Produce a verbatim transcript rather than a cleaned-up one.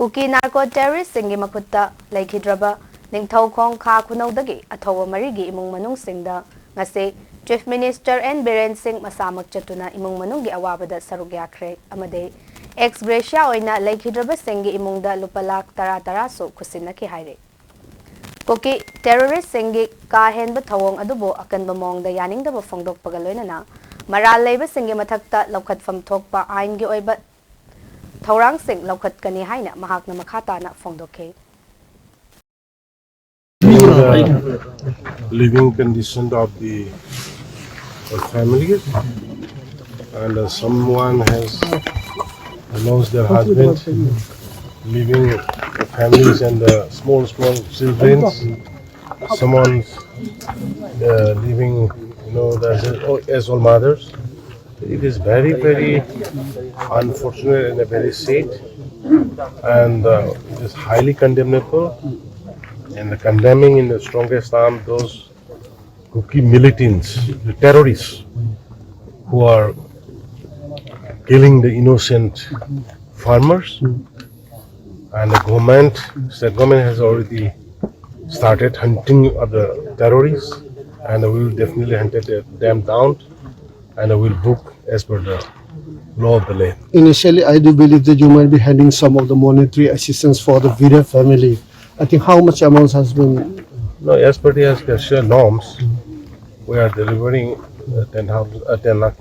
ꯀꯨꯀꯤ narco ꯇꯦꯔꯣꯔꯤꯁꯁꯤꯡꯒꯤ ꯃꯈꯨꯠꯇ ꯂꯩꯈꯤꯗ꯭ꯔꯕ ꯅꯤꯡꯊꯧꯈꯣꯡ ꯈꯥ ꯈꯨꯅꯧꯗꯒꯤ ꯑꯊꯧꯕ ꯃꯔꯤꯒꯤ ꯏꯃꯨꯡ ꯃꯅꯨꯡꯁꯤꯡꯗ ꯉꯁꯤ ꯆꯤꯐ ꯃꯤꯅꯤꯁꯇꯔ ꯑꯦꯟ ꯕꯤꯔꯦꯟ ꯁꯤꯡ ꯃꯁꯥꯃꯛ ꯆꯠꯇꯨꯅ ꯏꯃꯨꯡ ꯃꯅꯨꯡꯒꯤ ꯑꯋꯥꯕꯗ ꯁꯔꯨꯛ ꯌꯥꯈ꯭ꯔꯦ ꯑꯃꯗꯤ ꯑꯦꯛꯁ ꯒ꯭ꯔꯦꯁꯤꯌꯥ ꯑꯣꯏꯅ ꯂꯩꯈꯤꯗ꯭ꯔꯕꯁꯤꯡꯒꯤ ꯏꯃꯨꯡꯗ ꯂꯨꯄꯥ ꯂꯥꯈ ꯇꯔꯥ ꯇꯔꯥꯁꯨ ꯈꯨꯠꯁꯤꯟꯅꯈꯤ ꯍꯥꯏꯔꯤ꯫ ꯀꯨꯀꯤ ꯇꯦꯔꯣꯔꯤꯁꯁꯤꯡꯒꯤ ꯀꯥ ꯍꯦꯟꯕ ꯊꯧꯑꯣꯡ ꯑꯗꯨꯕꯨ ꯑꯀꯟꯕ ꯃꯑꯣꯡꯗ ꯌꯥꯅꯤꯡꯗꯕ ꯐꯣꯡꯗꯣꯛꯄꯒ ꯂꯣꯏꯅꯅ ꯃꯔꯥꯜ ꯂꯩꯕꯁꯤꯡꯒꯤ ꯃꯊꯛꯇ ꯂꯧꯈꯠꯐꯝ ꯊꯣꯛꯄ ꯑꯥꯏꯟꯒꯤ ꯑꯣꯏꯕ ꯊꯧꯔꯥꯡꯁꯤꯡ ꯂꯧꯈꯠꯀꯅꯤ ꯍꯥꯏꯅ ꯃꯍꯥꯛꯅ ꯃꯈꯥ ꯇꯥꯅ ꯐꯣꯡꯗꯣꯛꯈꯤ꯫ The living condition of the families, and uh, someone has lost their husband, leaving the families and the small small children. Someone uh, leaving, you know, as, as all mothers. It is very very unfortunate and very sad, and uh, it is highly condemnable. And condemning in the strongest term those Kuki militants, the terrorists, who are killing the innocent farmers. And the government, state government has already started hunting of the terrorists, and we will definitely hunt them down, and we will book as per the law of the land. Initially, I do believe that you might be handing some of the monetary assistance for the Vira family. I think how much amount has been No, as per the special norms, we are delivering uh, ten thousand, uh, ten lakh.